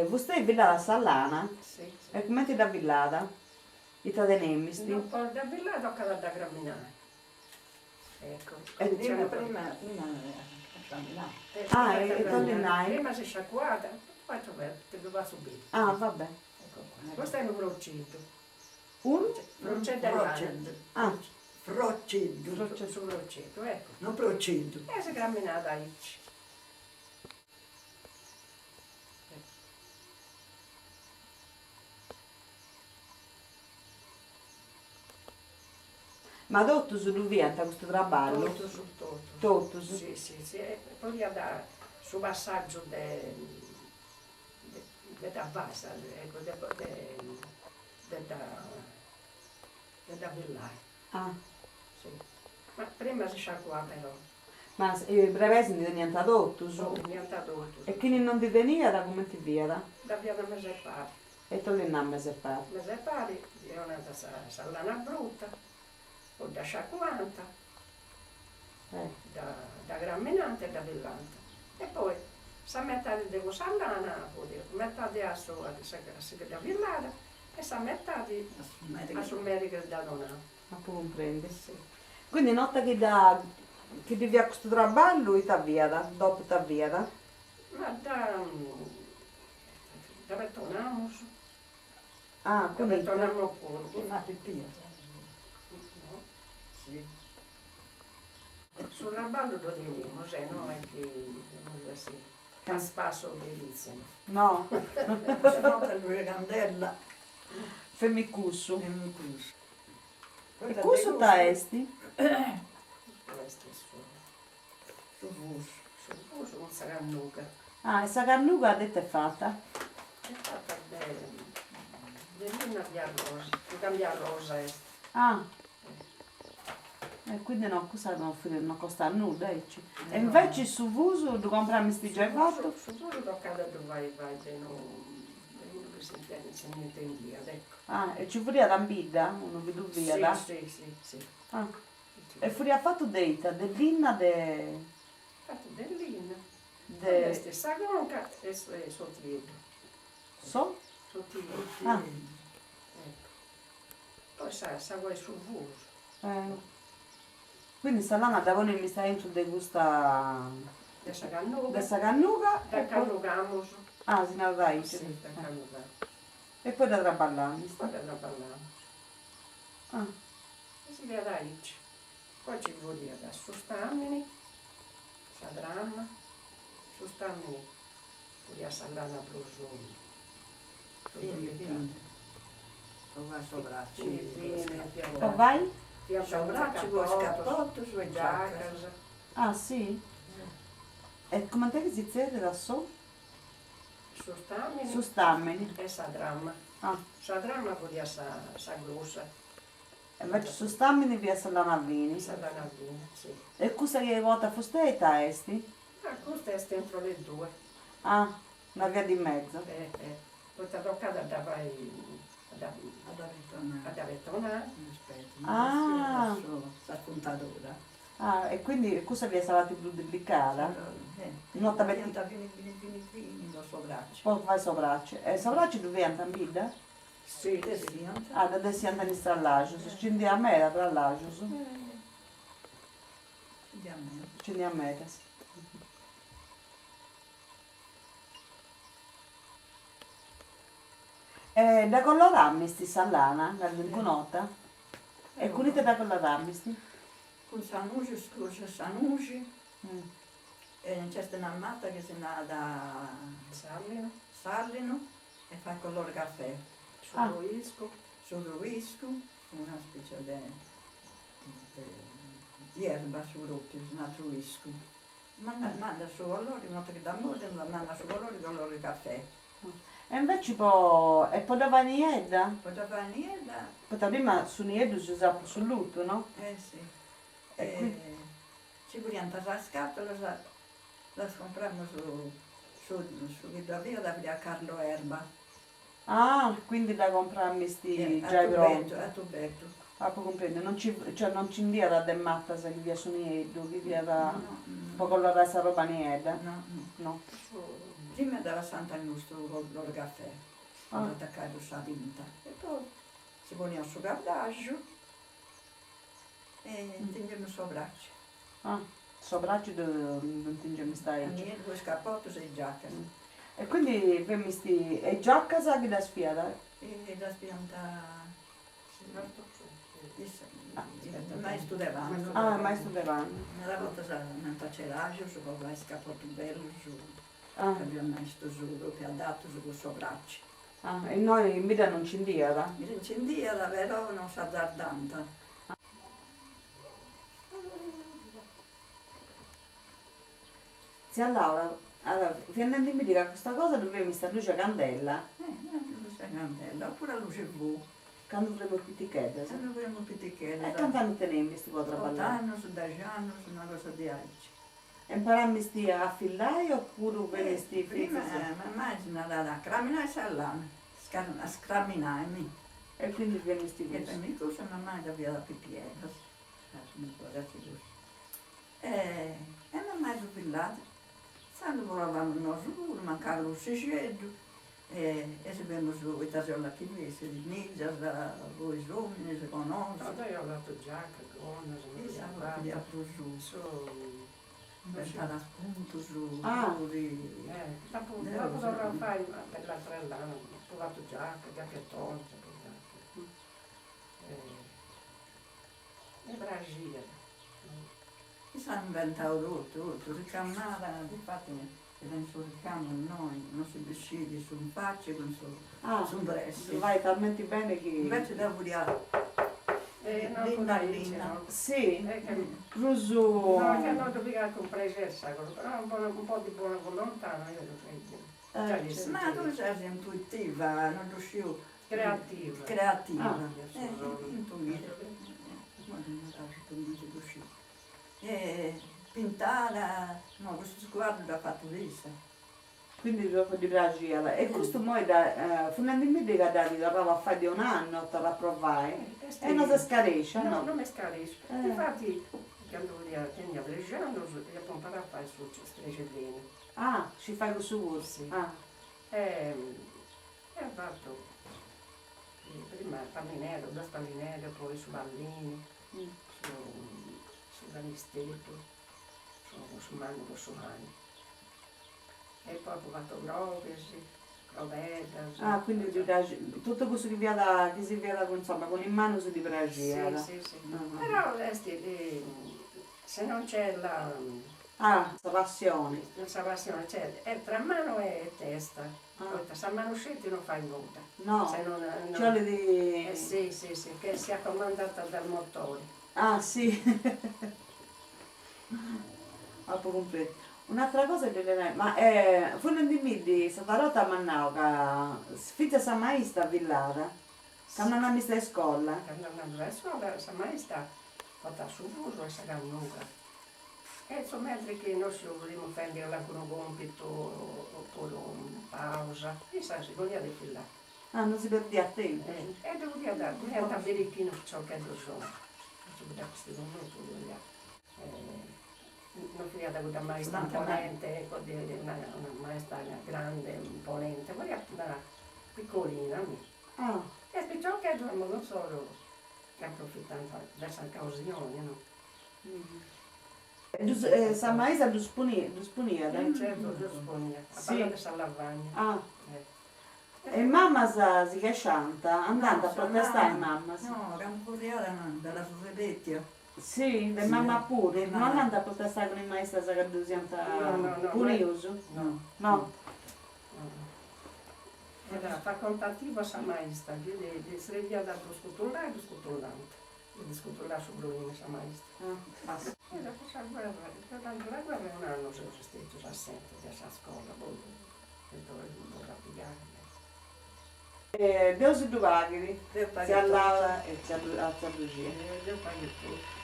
Fustei fillat sa lana? E cumenti dda fillat? Ita tenemisti? No, po dda fillai tocat a dda craminai. Ecco. E prima prima prima craminai. Ah, e ita 'olit nai? Prima si sciacuat, poi ti ddu fatzu biri. Ah, va bè. Ecco qua. Custu est unu froceddu. Unu? Froceddu 'e lana. Ah. Froceddu. Su froceddu, ecco. No proceddu. E si craminat aici. Ma totus ddu fiant custu traballu? Totus, totus. Totus? Si, si, si, e podiat su passàgiu de de dda fai, ecco, de de dda de dda fillai. Ah. Si. Ma prima si sciacuat però. Ma is brebeis ndi teniant totus? Teniant totus. E chini non ndi teniat cumenti fiat? Dda fiat a mes'e pari. E ita 'olit nai a mes'e pari? Mes'e pari, ddi 'onant sa lana bruta, poi dda sciacuant, dda craminant e dda fillant. E poi sa metadi de cussa lana fut metadi a su a su chi dda fillat e sa metadi a su meri chi dd'at donau. Apu cumprendiu. Quindi una 'orta chi dda chi ddi fiat custu traballu ita fiat, dopu ita fiat? Ma dda dda petonamus. Ah, Dda petonamus puru. Una pipia. No. Si. Su traballu ddu tenimus e no est chi devimus essi a spasso che ditzint. No. Sa notte luxi candela. Femi cussu. Femi cussu. E cussu ita esti? Custu est su. Su fusu. Su fusu cun sa cannuga. Ah, e sa cannuga de ita est fata? Est fata de de linna di arrosa, su cambiarrosa est. Ah. E quindi no, cussa no fut, no costat nudda aici. E inveci su fusu ddu compramisti giai fatu? Su fusu tocat a ddu fai fai de unu de unu chi si nd'intendiat, ecco. Ah, e ci furiat in bidda unu chi ddu fiat? Si, si, si. Ah. E furiat fatu de ita? De linna de. Fatu de linna. De. Est sa conca e s'otieddu. So? S'otieddu. Ah. Ecco. Poi sa sa coa 'e su fusu. Eh. Quindi sa lana dda ponimis aintru de custa. De sa cannuga. De sa cannuga. Dda cannugamus. Ah, si narat aici. Si, dda cannugamus. E poi dda traballamis. Poi dda traballamus. Ah. E si fiat aici. Poi ci furiat su stamini, sa trama, su stamini furiat sa lana prus Fini fini. Po fai sobracci. Fini fini, fiat. Po fai? Fiant Sobracci po is capotus e giacas. Ah si? E coment'est chi si zerriat su? Su stamini. Su stamini. E sa trama. Ah. Sa trama furiat sa sa grussa. E invece su stamini fiat sa lana fini. Sa lana fini, si. E cussa chi portat fustei ita est? Ah, custa est entro le due. Ah, una via di mezzo. Eh, eh, poita tocat a dda fai, a dda A dda petonai. A dda petonai. Ah. Sa spuntadura. Ah, e quindi cussa fiat sa parti prus dilicada? No fiant fini fini fini fini po sobracci. Po fai sobracci. E sobracci ddu fiant in bidda? Si. Tessiant. Ah, dda tessiant in is trallàgius. Nci nd'iat meda trallàgius? Nci nd'iat meda. Nci nd'iat medas. E dda coloramisti sa lana, calincuna 'orta? E cun ite dda coloramisti? Cun sa nuxi, scruxas sa nuxi e nc'est una mata chi si narat Sallinu. Sallinu e fait colori cafè. Su truiscu. Su truiscu, una specie de de erba su propriu, si narat truiscu. Mandat su colori, una 'orta chi dda moddint, mandat su colori colori cafè. E inveci po e po dda fai niedda? Po dda fai niedda. Poita prima su nieddu si usat po su lutu, no? Eh si. E ci furiant sas scatulas, las compramus su su chi dda fiat fiat Carlo Erba. Ah, quindi dda compramisti giai pronta. A tubettu. Apu cumprendiu, non ci cioè non ci nd'iat de matas chi fiat su nieddu, chi fiat po collorai sa roba niedda? No. No. Prima dda lassant in custu color cafè, po dd'atacai cun sa tinta, e poi si poniat su cardaxu e tingemus s'obraci. Ah, s'obraci ddu tingemus aici. Nieddu, is capotus e is giacas. E quindi femisti, e is giacas chi ddas fiat? E ddas fiant Maistu de pannu. Ah, maistu de pannu. Meda bortas andant a ceraxus po fai is capotus bellus, ca fiant maistus propriu adatus po s'obraci. Ah, e innoi in bidda non nci nd'iat? Nci nd'iat, però non s'azardant. Tzia Laura, allora, fiat nendimiddi ca custa cosa ddu femis a luxi 'e candela. Eh, a luxi 'e candela, oppuru a luxi 'e fogu. Candu furemus piticheddas. Candu furemus piticheddas. E cant'annus tenemis po traballai? Ot'annus, dex'annus, una cosa diaici. E imparamisti a fillai oppuru femisti fintzas. Prima mamai si narat, craminai sa lana, a scraminai, mi. E quindi femisti cussu. E femis cussu e mamai dda fiat a pipieddas, E mamai su fillàt. Intzandus provamus nosu puru, mancai grussixeddu, e si femus ita si 'ollat chi fessit, mìgias po is ominis, po nosu. No, deu apu fatu giacas, gonas, Issa fiat prus inventat puntus, frori. Apu torrau a fai per l'altra lana, apu fatu giacas, giachetonis apu fatu. Mi praxiat. Issa at inventau totu, totu, ricamada, difati chi tenit su ricamu innoi, non si biscit su in faci cun su s'imbressi. Fait talmenti beni chi. Inveci deu furia linna linna. Si, prus. No, ca no ddu pigat cun prexeri sa cosa, però un po' di buona volontà no io ddu creu. Ma tui ses intuitiva, non ddu sciu Creativa. Creativa. E pintada, no, custu scuadru dd'at fatu issa. Quindi propriu ddi praxiat. E custu immoi dda, fut nendimiddi ca dd'at torrau a fai de un'annu a torra a provai e no s'est scarescia, no? No, no m'est scarescia. Infati candu furia, tenia trexi annus, apu imparau a fai su strexellinu. Ah, scis fai cussu puru? Si. Ah. E E fatu prima pallinedda, duas pallineddas, poi su pallinu, su su canisteddu, su mannu po su cani. E poi apu fatu crobis, crobeddas. Ah, quindi ddi praxit, totu cussu chi fiat, chi si fiat cun, insoma, cun is manus ddi praxiat. Si, si, si. Però est se non c'è la Ah, sa passioni. Sa passioni, cioè è tra manu e testa. Poita sa manu sceti non fait nudda. No, Se non nci 'olit. Eh si, si, si, che sia comandata dal motore. Ah, si. Apu cumpresu. Un'atra cosa ddi 'olia nai, ma fut nendimiddi s'atra 'orta m'at nau ca fintzas sa maista fillat, candu andamist a iscola. Candu andamus a iscola sa maista portat su fusu e sa cannuga E in su mentri chi nosu furimus fendi calincunu compitu oppuru in pausa, issa si poniat a fillai. Ah, non si perdiat tempus. E ddu podiat, poniant a biri chi is piciocheddus su chi dd'apu connotu fia non fiat cudda maista imponente, ecco, una maista grande, imponente, furiat una piccolina, mi. Ah. E is piciocheddus a modu insoru approfitant de sa ocasioni, no. Sa maista ddus poniat? Certu, ddus poniat, a palas de sa lavagna. Ah. E is mamas si chesciant? Andant a protestai is mamas? No, candu furriat dda su repetia. Si, de mama puru? No andant a protestai cun is maistas ca ddus iant punius? No. No. Era facoltativa sa maista, chi ddi srebiat a ddus scutullai, ddus scutullant. Ddi scutullat su pruini sa maistra. E dopo sa guerra, durante la guerra un'annu seus stetius assentis de sa scola, poi ddu torra a pigai. E Deus ddu paghit, tzia Laura e tzia Lucia. Deus paghit totu.